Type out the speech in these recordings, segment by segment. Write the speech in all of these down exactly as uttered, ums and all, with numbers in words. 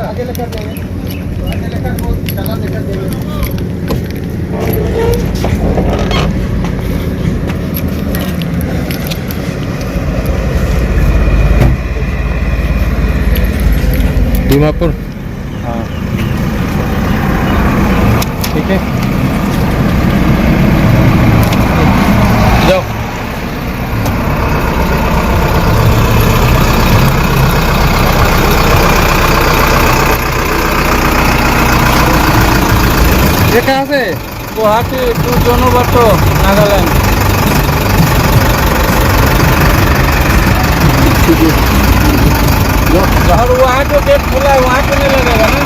आगे लेकर देंगे, आगे लेकर वो चालान लेकर देंगे। दीमापुर। हाँ। ठीक है। जाओ। ये कहाँ से? गुवाहाटी to जोनोबाटो, नागालैंड। और वहाँ जो गेट खुला है, वहाँ पे नहीं लगेगा ना?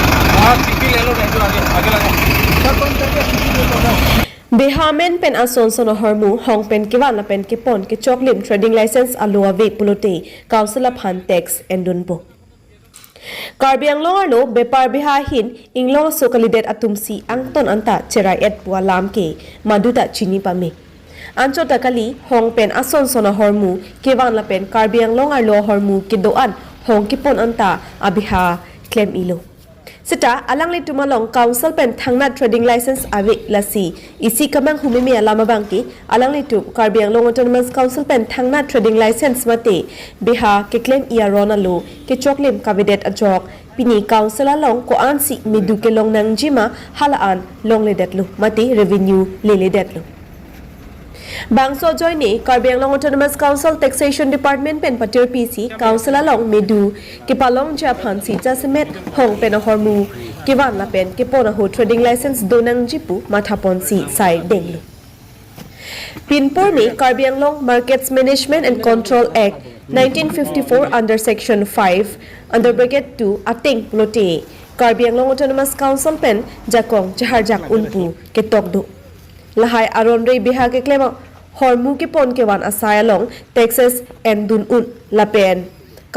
हाँ, सीपी ले लो, नहीं तो आगे, आगे लगा। Beha amen pen asonson ahormu hong pen kevan lapen kepon kechoklim trading license alo ave pulote council aphan tax endunpo. Karbi Anglong arlo bepar beha ahin inglong aso kalidet atumsi angton anta cherai-et pu alam ke maduta chini pame. Anchot ta kali, hong pen asonson ahormu kevan lapen Karbi Anglong arlo ahormu kedo-an hong kepon anta abeha klem-ilo. Seta alanglitum along council pen thangnat trading license ave, lasi isi kemanghu meme alam abang ke alanglitum Karbi Anglong Autonomous Council pen thangnat trading license mate beha keklem-i aron alo kechoklim kavedet ajok pini council along ko-ansi medu kelong nangjima hala-an longledetlo mate revenue leledetlo. Bangso ajoine Karbi Anglong Autonomous Council Taxation Department pen patirpisi council along medu kepalongji aphansi jasemet hong pen ahormu kevan lapen kepon ahut trading license do nangji pu mathaponsi sai denglo. Pinpur me Karbi Anglong Markets Management and Control Act nineteen fifty-four under section five under bracket two ateng pulote Karbi Anglong Autonomous Council pen jakong jaharjak un pu ketok do. Lahai aron re beha keklem ahormu kepon kevan asai along taxes endun un lapen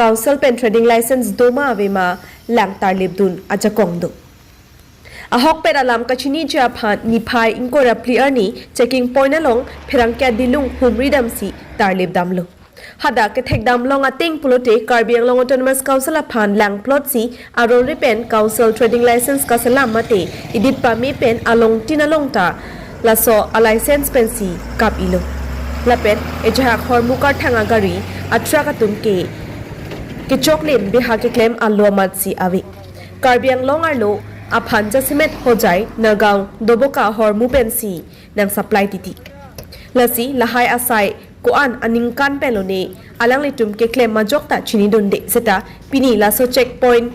council pen trading license doma avema lang tarlip dun ajakong do. Ahokpet alam kachiniji aphan niphai ingkoi ra phli arni checking point along pherangke adilung humri damsi tarlip damlo. Hadak kethek damlong ateng pulote Karbi Anglong Autonomous Council aphan langplotsi aron re pen council trading license kaselam mate edit pame pen alongtin along ta laso a license pensi kap-ilo. Lapen ejahak hormu karthang agari atruck atum ke kechoklim beha keklem alo amatsi ave. Karbi Anglong arlo aphan jasemet Hojai, Nagaon, Doboka hormu pensi nang supply titi. Lasi lahai asai ko-an aningkan pen lone alanglitum keklem majok ta chinidunde seta pini laso checkpoint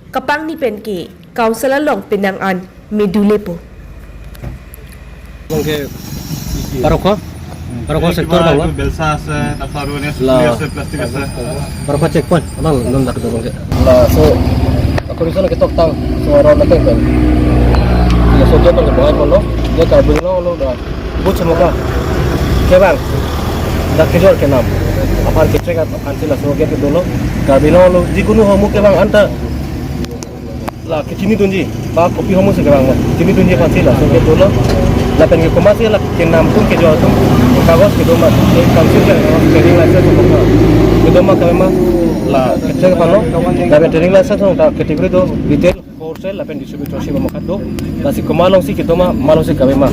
kapangni pen ke council along penang an medu lepo. Bangke parokho, parokho sector bang, এইটো বেলচা আছে, তাৰপিছত আৰু এনে লা। চুলি আছে, প্লাষ্টিক আছে। Parokho checkpoint, abang non dak do bangke. Laso, ako ri son ketok tang, so aron ateng pen. Laso dia bangke bahai kono, dia Karbi Anglong lo da. Buchmoka. Kevang. Dak kejor kenam. Aphan kechek aphansi laso gate dolo. Karbi Anglong lo jikunu hormu kevang anta. La kechinidunji, ba kopi hormu si kevang ma. Chinidunji aphansi laso gate dolo. Lapen ke komatsi la kenam atum kejor atum kagos kedoma. Ke council ke kagos trading license kedoma. Kedoma kavema la kechek aphanlo. Lapen trading license ta category do retail, wholesale lapen distributorship amokat do. Lasi komat alongsi kedoma, komat alongsi kavema.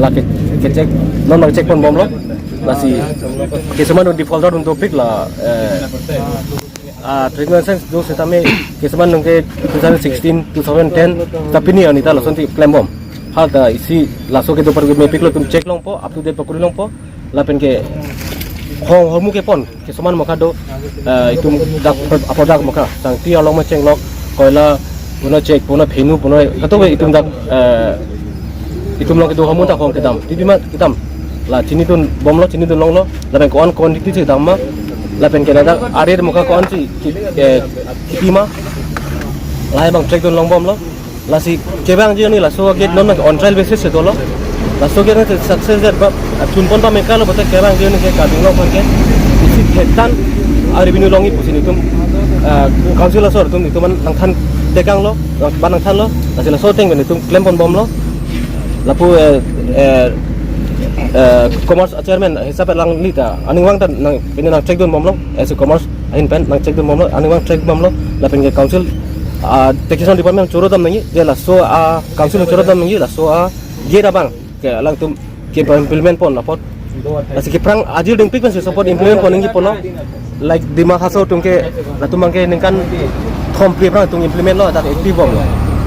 La ke kechek, non la check pon bomlo. Lasi kesuman defaulter un topik la, eh, ah, trading license do setame kesuman nungke two thousand sixteen, two thousand ten, ta pini arni ta lasonsi klem bom. Hal ta isi laso kedo par mepiklo, itum check longpo, up to date pakuri longpo, lapen ke hong hormu kepon kesuman mokha do, eh, itum dak ap-, apor dak mokha, tangti along ma chenglok, koila, puno check, puno phenu, puno, kato itum dak, eh, itum along kedo hormu ta hong kedam. Titi ma kedam. La chinidun bomlo, chinidun longlo, lapen ko-an quantity si dam ma, lapen ke ladak arit mokha ko-ansi ki-, eh, kipi ma, lahai abang check dun long bomlo. Lasi kevangji arni laso gate non on trial basis si dolo. Laso gate success det ba, chunpon pame kalo, bote kevangji arni ke Karbi Anglong aphan ke isi thetan a revenue longji pusi nelitum, eh, council asor atum nelitum nangthan tekanglo, ba nangthanlo, lasi laso ateng pen nelitum klem pon bomlo. Lapu, eh, eh, eh, commerce chairman hisap langli ta aning vang ta nang, pini nang check dun bomlo, as a commerce ahin pen nang check dun bomlo, aning vang check bomlo, lapen ke council ah, taxation department choro dam nangji, je laso a council choro dam nangji, laso a gate abang ke alangtum ke implement pon apot. Lasi ke prang ajir dengpik pensi support implement pon nangji pulo. Like Dima Hasao atum ke, latum abang ke ningkan thom phli prang atum implement lo, dak active bomlo.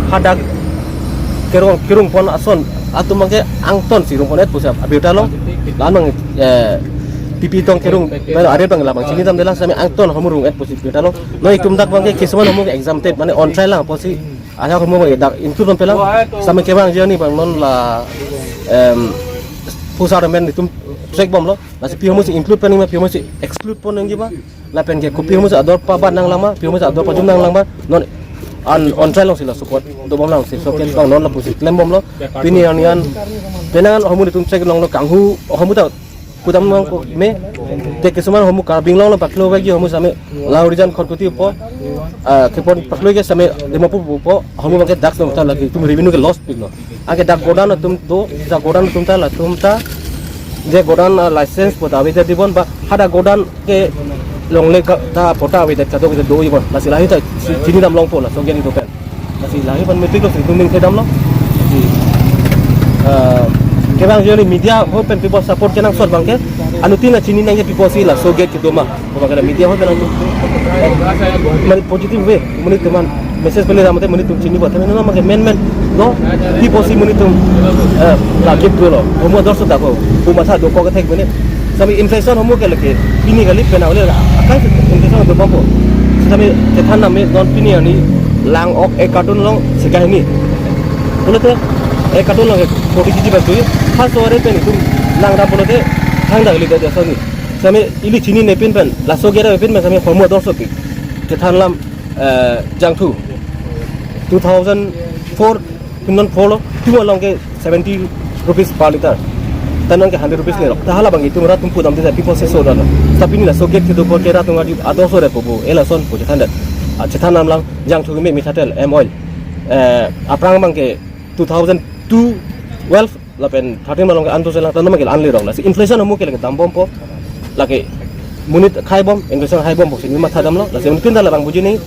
Hadak kerung kerung pon ason atum abang ke angton si rung pon-et pusi abirta lo. Lanang, eh, P P tong kerung, melo are abang labang chini dam dela sami angton hormu rung-et pusi abirta lo. No itum dak abang ke kisuman hormu ke exempted, mane on trial lang pusi. Aja hormu abang ke dak include pon pelang. Sami kevang jani abang non la, em, pusar men itum check bomlo. Lasi pi hormu si include pen ma pi hormu si exclude pon nangji ma. Lapen ke kopi hormu si ador pabat nanglang ma, pi hormu si ador pajum nanglang ma. Non an on trial along si la support do bomlang si, so ke abang non lapusi klem bomlo. Pini arni an penang an hormu itum check longlo, kanghu hormu ta kudam nangkok me. Te kisuman hormu Karbi Anglong along paklo bagi hormu sami Lahorijan Khatkhati pu, ah, kepon paklo ke sami Dimapur pu, hormu abang ke dak song ta lagi itum revenue ke loss piklo. Anke dak godown atum do, dak godown atum ta latum ta, je godown, ah, license pu ta avedetji bon ba, hadak godown ke longle ta patta avedet kadokave doji bon. Lasi lahei ta si chini dam longpo laso gate kedo pen. Lasi lahei pen mepik lo si itum ning kedam lo. Lasi, ah, kevang jani media ahut pen pi pu support kenangsot abang ke, anuttin chini nangji pi pusi laso gate kedo ma. Abang ke media ahut pen nang, mane positive way, monit atum an message pele ram te monit atum chini ba. Tapi nama ke men men lo, pi pusi monit atum, eh, la gate dolo. Hormu ador so dako, pu matha dokok kethek mene. Sami inflation hormu ke lake, pini kali penang le, akai inflation do bompo. Sami kethan name non pini arni lang ok ek carton along sika hini. Pulote ek carton along forty K G ba tui, ha so are pen itum lang dam pulote thang dak ili da jasa ni. Sami ili chinine pin pen, laso gate avepin pen sami hormu ador sopik. Kethan lam, eh, jangthu. Two thousand four, two thousand four lo, two along ke seventy rupees per litre. Tan along ke hundred rupees le rok. Ta hala abang itum rat atum pudam te pi pusi so dolo. Tapi pini laso gate kedo apot ke rat atum adi ador so re pu bu, ela son pu chethan det. Ah, chethan lam lang, jangthu me mithatel, M oil. Eh, aphrang abang ke two thousand two, twelve, lapen thirteen along ke an to selang tan abang ke an le rok. Lasi inflation hormu ke lake dam bompo. Lake monit khai bom, inflation hai bompo si matha damlo. Lasi monit ta labang buji ni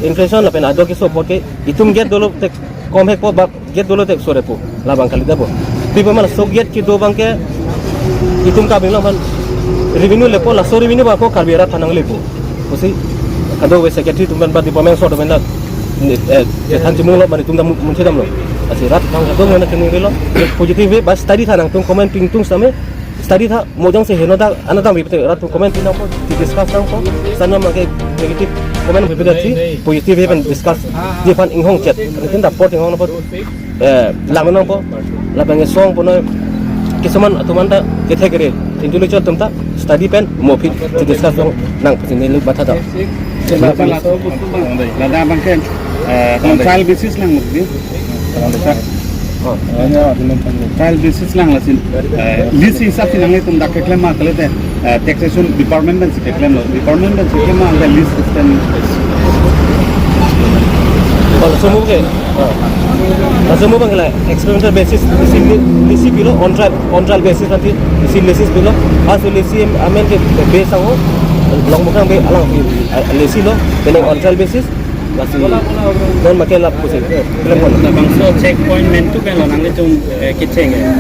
inflation lapen ador keso apot ke itum gate dolo te kom hekpo ba gate dolo te so re pu. Labang kali dabo. Pi pu ma laso gate kedo abang ke itum Karbi Anglong aphan revenue lepo, laso revenue abang ko Karbi arat aphan nanglepo. Pusi kadokave secretary atum pen ba department so atum pen dak, eh, chethan chimung lo, mane itum dam mun chedam lo. Lasi rat abang kadokave na kini lo, positive way ba study tha nangtum comment pin tung sami, study tha mojang se heno dak, ana dam ri pete rat atum comment pin nangpo, discuss nangpo, sana ma ke negative comment ri pete si, positive way pen discuss, di aphan inghong chet, mane itum dak apor inghong nangpo, eh, lang nangpo, labang song puno, kisuman atum an ta kethek re, intellectual atum ta study pen mo aphi si discuss long nang pusi neli matha dam. Lada laso bus abang, lada abang ke, eh, on trial basis lang mukti. Oh. Trial basis lang lason, eh, lease hisap si nanglitum dak keklem ma kalite, eh, taxation department pen si keklem lo. Department pen si keklem ma, ada lease system. Oh, laso mo ke. Oh. Laso mo abang ke la experimental basis, isi li-, lisi pilo, on trial, on trial basis nanti, isi lisi pilo. Aso lisi em-, amen ke base ang ho, long bukang be alang, eh, lisi lo, pen on trial basis, lasi, non make lapusi, eh, telepon. Labangso checkpoint mentu pen lo nanglitum, eh, kecheng, eh.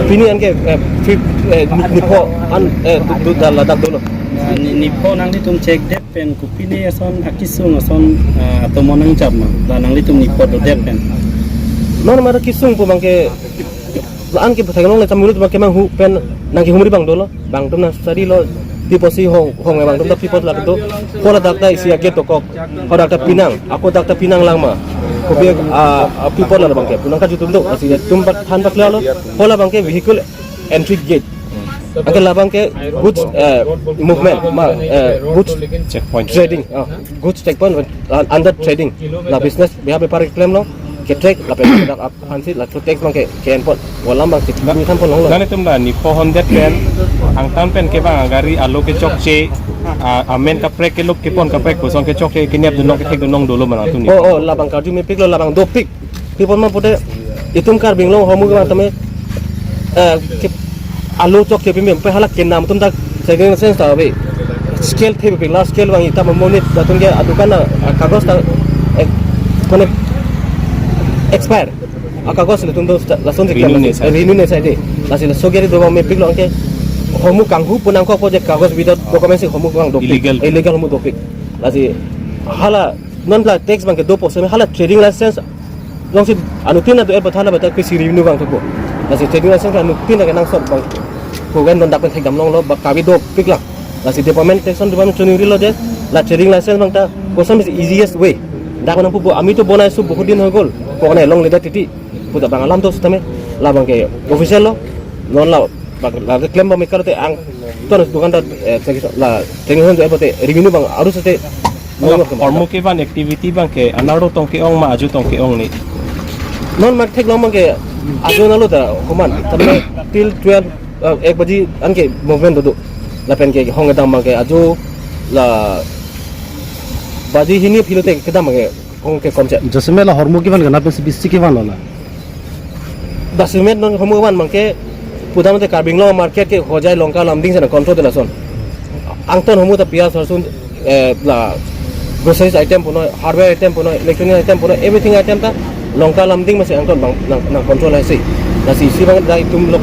Pini an ke, eh, fifth, eh, ni-, nipho an, eh, du-, du-, dal ladak dolo. Ah, ni-, nipho nanglitum check det pen kopine ason akesung ason, ah, atomon nangjap ma, la nanglitum nipho dodet pen. Non mara kesung pu abang ke, la-an ke pathai nong le tam mulut abang ke manghu pen nangkehumri abang dolo, abang atum nang study lo, pi pusi hong, hong abang atum ta pi pu la kedo, hala dak ta isi a gate dokok, hala dak ta pinang, ako dak ta pinang lang ma, kopi, ah, ah, pi pu la abang ke, pu nangkaju atum do, lasi atum bat than bat lo, hala abang ke vehicle entry gate. Anke labang ke goods, eh, movement, ma, eh, goods checkpoint. Trading, ah, goods checkpoint, uh, under trading. La business, biha bepar keklem lo, ke track, lapen dak aphansi, la tax abang ke, ke enpon, walam abang ke, kami thampon longlo. Nanglitum la nipho hondet pen, angtan pen kevang agari alo kechokche, ah, amen kaprek keluk kepon kaprek kosong kechokche, kenep dunong kethek dunong dolo ma nangtum ni. Oh, oh, labang karju mepik lo, labang dopik. Pi pu ma pute itum Karbi Anglong hormu kevang tame, eh, ke alo chokche pimem pe hala kenam atum dak second sense ta ave. Scale thepik, la scale vang ita monit latum ke adukan na, ah, kagos ta, eh, kone expire. Ah, kagos latum do sta-, lason si Renew ne sai. Renew ne sai de. Lasi laso gari do mepik lo anke hormu kanghu pu nangkok po je kagos without document si hormu vang dopik. Illegal. Illegal hormu dopik. Lasi hala non la tax abang ke dopo, seme hala trading license alongsi anuttin adu er pathala bata ke si renew vang thupo. Lasi trading license anuttin ke nangsot abang. Ko gen non dak pen thekdam longlo ba kabi dopik lang. Lasi department, taxation department choningri lo de, la trading license abang ta koson si easiest way. Dak nang pupo, "Ami to bonai su bahut din hoi gol, ko nai longle da titi." Puta abang alam to sitame, labang ke official lo, non la, bang, la ke claim abang mekar te angton dukan ta, eh, taxation, la trading license adu er pate revenue abang arus te. Hormu kevan activity abang ke anerlo tong ke-ong ma ajo tong ke-ong ni? Non mat theklong abang ke ajo nalo ta homan. Tame till twelve, eh, ek baji anke movement do do. Lapen ke hong kedam abang ke ajo la baji hini philo te kedam abang ke hong ke komche. Jasemet la hormu kevan ke nap si bisi kevan lo la. Jasemet non hormu kevan abang ke pudam te Karbi Anglong market ke Hojai, Lanka, Lumding sana control de lason. Angton hormu ta piyaj, lason, eh, la groceries item punoi, hardware item punoi, electronic item punoi, everything item ta Lanka, Lumding masi angton abang nang, nang control hai si. Lasi isi abang dak itum lo,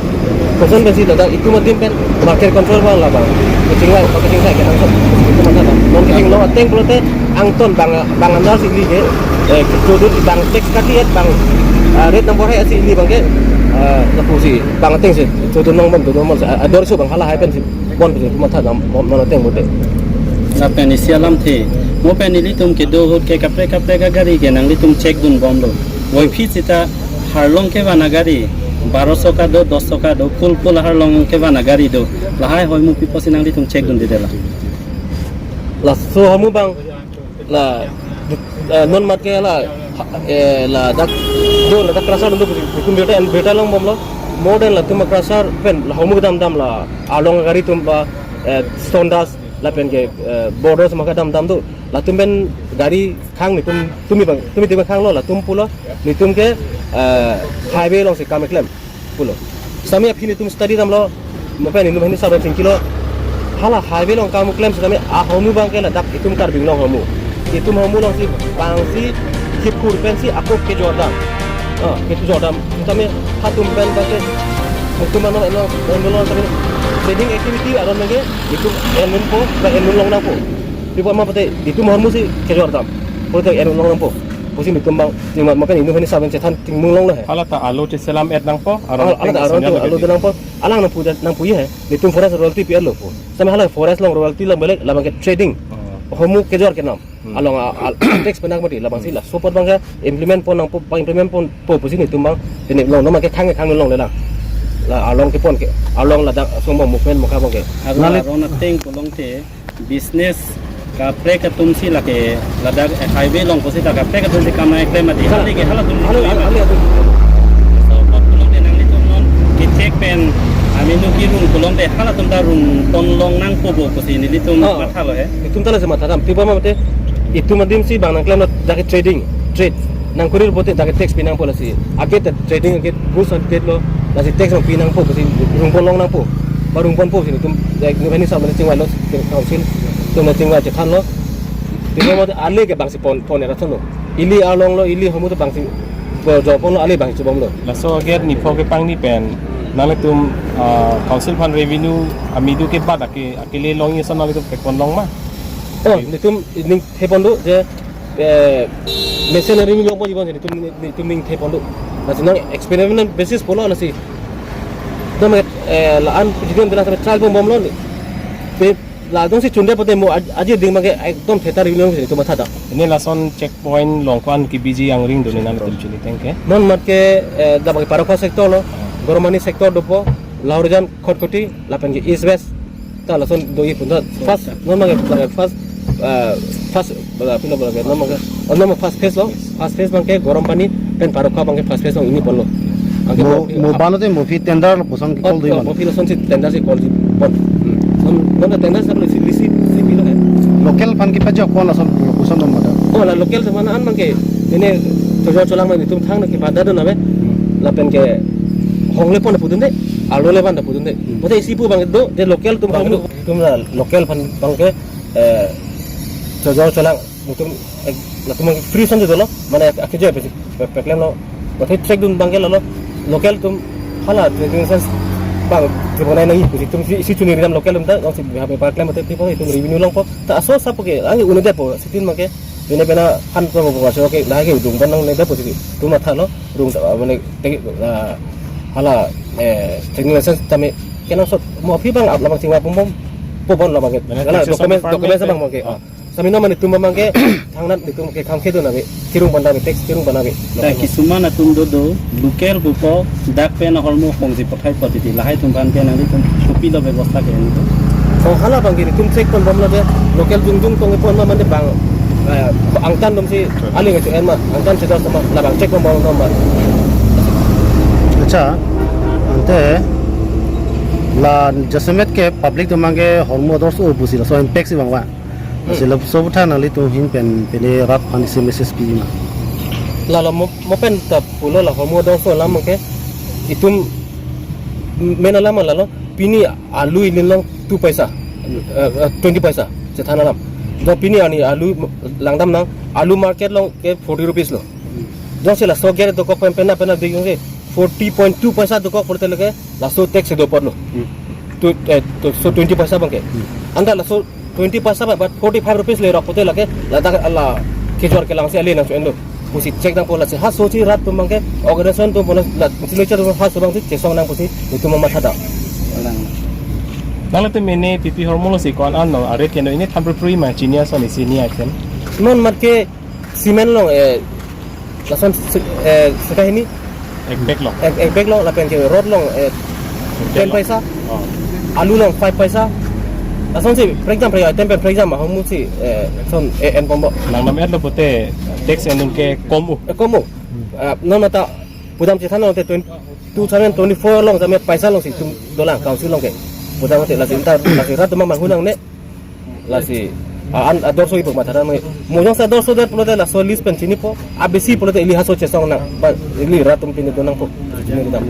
koson pensi dak itum adim pen market control abang labang. Kachingvai, kachingvai ke nangsot. Itum adim ta. Non kehingno ateng pulote angton abang, abang andar si ili ke, eh, kechodun abang tax kati et abang, ah, rate number hai si ili abang ke, ah, lapu si abang ateng si chodun longbom, chodun longbom si, ah, ador so abang hala hai pensi bon pensi matha dam, mon, mon ateng pulote. Lapen isi alamthe, mo pen ilitum kedo ahut ke kaprek kaprek agari ke nanglitum check dunbomlo. Voiphit sita harlong kevan agari, baro soka do, dos soka do, full full harlong kevan agari do. Lahai hoi mo pi pusi nanglitum check dundedetlo? Laso hormu abang la, eh, non mat ke la, eh, ladak do, ladak crusher do, itum birta, birta longbomlo. More than latum crusher pen la hormu kedam dam la arlong gari atum ba, eh, stone dust lapen ke, eh, borders maka dam dam do. Latum pen gari khang netum, tumi abang, tumi tiba khanglo, latum pulo, netum ke, eh, highway alongsi kam keklem pulo. Sitame aphi netum study damlo, mo pen netum hini saben singkilo. Hala highway along kam keklem sitame ahormu abang ke ladak itum Karbi Anglong hormu. Itum hormu alongsi abang si kiphur pensi ako kejor dam. Ah, kejor dam. Sitame hatum pen abang ke itum ano eno, eno along sitame trading activity aron lage itum enun po, ba enun long nangpo. Pi pu ma pate itum hormu si kejor dam. Pute enun long nangpo. Pusi netum abang, tingmat makan inut hini saben chethan tingmung longlo he. Hala ta alo cheselam et nangpo, aron. Hala, hala ta aron tingmung alo longpo. Alang nangpu, nangpu ye he. Netum forest royalty pi alo po. Sitame hala forest along royalty abang belek, labang ke trading. Oh. Hormu kejor kenam. Hmm. Along a, a, tax penak mati, labang si la. Support abang ke implement pon nangpo, abang implement ponpo pusi netum abang. Tini long, non abang ke khang, khang longle lang. La along kepon ke, along ladak asong abang movement mokha abang ke. Aro, nali- aron ateng pulote business kaprek atum si lake ladak, eh, highway along pusi ta kaprek atum si kam nangkeklem mati. Hala. Hali ke halatum. Hala, hala, hala, hala. So, pot pulote nanglitum non kechek pen amenu kerung pulote halatum ta rung pon long nangpo bo pusi nelitum, oh, mathalo he. Itum ta lasi matha dam. Pi pu ma pate itum adim si abang nangklemlo dak ke trading, trade. Nangkurir pute dak ke tax pi nangpo lasi. Ake ta trading ake rules and trade lo. Lasi tax abang pi nangpo pusi rung pon long nangpo. Ba rung ponpo si netum, eh, netum hini saben chingvailo, council atum chingvai chethanlo. Pi pu ma pate ale ke abang si pon, pon era thanlo. Ili arlong lo, ili hormu ta abang si bo jo ponlo, ale abang si chobomlo. Laso gate ni pho kepangni pen nanglitum, ah, council aphan revenue amidu ke bat ake, akele long ison nanglitum pekpon long ma? Oh, netum ning thepon do je, eh, mesen revenue longpo jibon je netum, netum ning thepon do. Lasi nang experiment basis pulo lasi. Dam, eh, la-an jidon dela sampai trial bombomlo ni. Pe la dong si chunde pute mo aj-, aji ding abang ke ekdom theta revenue si netum matha dam. Pini lason checkpoint along ko-an kebiji angring do ni nangtum chini teng ke? Non mat ke, eh, dak abang ke Parokha sector lo, Goromani sector dopo, Lahorijan, Khatkhati, lapen ke East West. Ta lason do-i pun ta first, non abang ke, abang ke first, eh, first, bala, pilo bala, non abang ke, oh, non abang first phase lo, first phase abang ke Gorompani, pen Parokha abang ke first phase lo, ini ponlo. Abang ke mo, mo, mo bano te mo phi tender lo puson ke, oh, call do-i, oh, mano? Mo phi lason si tender si call di pon. Hmm. Non, non tender sa pilo si, si, si pilo he. Local aphan kepajok pon lason puson non mada. Oh, la local teman an abang ke, ini Chojo Cholang mani tum thang na kepada do na be. Hmm. Lapen ke hongle pon pudun de. Arlo le ban ta pudun de. Hmm. Bote isi pu abang do, de local atum abang do. Itum la local aphan abangke, eh, chojor cholang, itum, eh, latum abang free son de dolo, mane ak-, akejo pe, pe, peklem lo. Bote check dun abangke lalo, local atum hala, trade license abang, tribunal nangji, itum si, si chini ridam local atum ta, jongsi bihar bepar klem bote tipo, itum revenue longpo, ta aso sapo ke, angi un-edet po, sitin abangke, pine pina han to bo, so ke, lahai ke dung ban nangne det po si, itum matha lo, dung ta, mane, te, ah, hala, eh, trade license tame, kenangsot, mo aphi abang, ap labang singwa pum pum, po bon labang ke. Mane hala taxation document, department document ke abang mo ke. Ah. Sami no mane itum abangke, thangnat itum ke kam kedo nave, kirung panda ve, tax kirung panda ve. Ta kisuman atum do do, local pupo, dak pen ahormu hongji pathai poti ti, lahai atum aphan ke nanglitum, kopi lo bebosta ke nangtum. Oh, hala abangke itum check pon bom lo de, local jung jung tong pon ma mane abang, eh, angtan atum si, aling ke en ma, angtan si dos ma, labang check pon bom lo ma. Acha, ante, la jasemet ke public atum abangke hormu ador so pusi laso impact si abang wa. Hmm. Lasi laso aputhak nanglitum ahin pen pine rat aphan isi message pi ma. Lalo mo, mo pen ta pulo la hormu ador so alam ke itum main alam lalo pini alu inin long two paisa, eh, eh, twenty paisa chethan alam. Do pini ani alu langdam nang alu market along ke forty rupees lo. Jongsi laso gere dokok pen pena pena dei jongsi forty point two paisa dokok pulote lake laso tax do apotlo. Hmm. To, eh, to, so twenty paisa abangke. Hmm. Anta laso twenty paisa abang, but forty five rupees le rok pulote lake ladak la kejor kelangsi ale nangso-en do. Pusi check nangpo lasi ha aso si rat atum abangke organization atum pona la signature atum ha aso abang si chesong nang pusi itum matha da. Nanglitum ini P P hormu lo si ko-an an lo, are keno ini thampri pri ma chini ason isi ni item. Non mat ke cement along, eh, lason se-, eh, seka hini. Ek bag along. Ek, ek bag along, lapen ke rod along, eh, ten paisa. Oh. Alu along five paisa. Lasonsi, for example, ya, ten pen, for example, ahormu si, eh, son, eh, en bombo. Nang nam et lo pulote, tax endun ke kom u. Eh, kom u. Hmm. Ah, non mata, pudam chethan along te twenty, two thousand twenty-four along, jame paisa alongsi itum dolang, council along ke. Pudam te lasi intar, lasi rat atum manghunang ne. Lasi, a, an, ador so ipo matha nang. Mo jongsi ador so det pulote laso list pen chinipo, abisi pulote ili ha aso chesong nang, ba, ili rat atum pine do nangpo. Chini ridam.